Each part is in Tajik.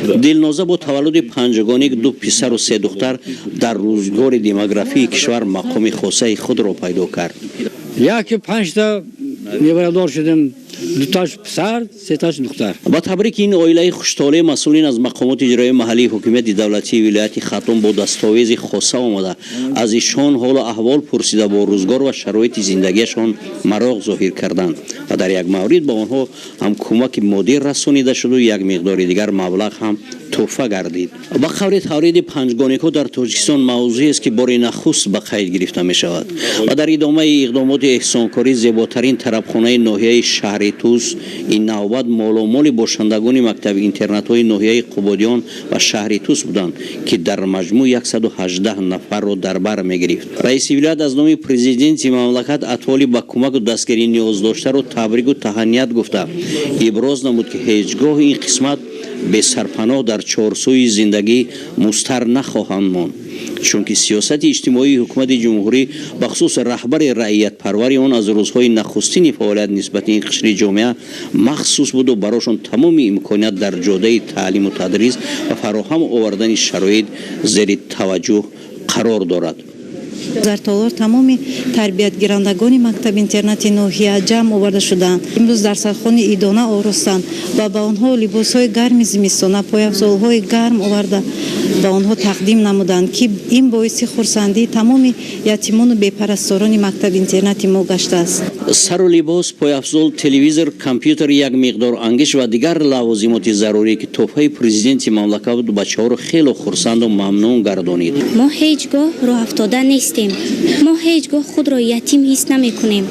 Дилноза бо таваллуди панҷгоник, ду писару се духтар, дар рӯзгори демографии кишвар мақоми хосаи худро пайдо кард. Яке панҷта неварадор шудем, дуташ писар, сеташ духтар. Ба табрики ин оилаи хуштолеъ масъулин аз мақомоти иҷроияи маҳаллии ҳукумати давлатии вилояти Хатлон бо дастовези хоса омада, аз ишон ҳолу аҳвол пурсида, бо рӯзгор ва шароити зиндагиашон мароқ зоҳир карданд ва дар як маврид ба онҳо ҳам кӯмаки моддӣ расонида шуду як миқдори дигар маблағ ҳам тӯҳфа гардид. Ба қавли тавлиди панҷгоникҳо дар Тоҷикистон мавзӯест, ки бори нахуст ба қайд гирифта мешавад. Ва дар идомаи иқдомоти эҳсонкорӣ зеботарин тарабхонаи ноҳияи шаҳри Тӯс ин навбат моломоли бошандагони мактаби интернатҳои ноҳияи Қубодиён ва шаҳри Тӯс буданд, ки дар маҷмӯъ 118 нафарро дар бар мегирифт. Раиси вилоят аз номи президенти мамлакат атфоли ба кӯмаку дастгирӣ ниёз доштаро табрику таҳаният гуфта, иброз намуд, ки ҳеҷ гоҳ ин қисмат бесарпаноҳ дар чорсӯи зиндагӣ музтар нахоҳанд монд, чунки сиёсати иҷтимоии ҳукумати ҷумҳурӣ, бахусус раҳбари раиятпарвари он, аз рӯзҳои нахустини фаъолият нисбати ин қишри ҷомеа махсус буду барошон тамоми имконият дар ҷодаи таълиму тадрис ва фароҳам овардани шароит зери таваҷҷӯҳ қарор дорад. Дар толор тамоми тарбиятгирандагони мактаби интернати ноҳия ҷамъ оварда шудаанд. Имрӯз дарсархони идона оростанд ва ба онҳо либосҳои гарми зимистона, пойафзолҳои гарм оварда, ба онҳо тақдим намуданд, ки ин боиси хурсандии тамоми ятимону бепарасторони мактаби интернати мо гаштааст. Сару либос, пойафзол, телевизор, компютер, як миқдор ангиш ва дигар лавозимоти зарурӣ, ки тӯҳфаи президенти мамлакат буд, бачаҳоро хело хурсанду мамнун гардонид. Мо ҳеҷ гоҳ роҳафтода нестем. Мо ҳеҷ гоҳ худро ятим ҳис намекунем,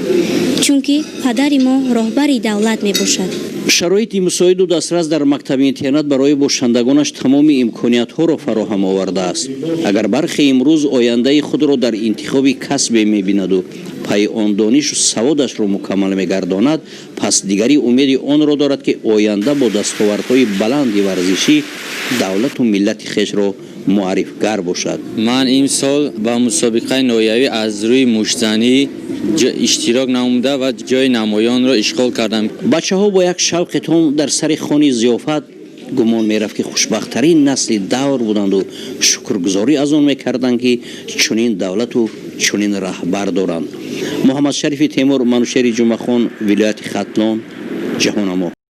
чунки падари мо роҳбари давлат мебошад. Шароити мусоиду дастрас дар мактаби интернат барои бошандагонаш тамоми имкониятҳоро фароҳам овардааст. Агар бархе имрӯз ояндаи худро дар интихоби касбе мебинаду пайи он донишу саводашро мукаммал мегардонад, пас дигарӣ умеди онро дорад, ки оянда бо дастовардҳои баланди варзишӣ давлату миллати хешро муаррифгар бошад. Ман имсол ба мусобиқаи ноҳиявӣ аз рӯи муштзанӣ иштирок намуда ва ҷои намоёнро ишғол кардам. Бачаҳо бо як шавқи том дар сари хони зиёфат, гумон мерафт, ки хушбахттарин насли давр буданду шукргузорӣ аз он мекарданд, ки чунин давлату чунин раҳбар доранд. Муҳаммадшарифи Темур, Манушери Ҷумъахон, вилояти Хатлон, Ҷаҳонамо.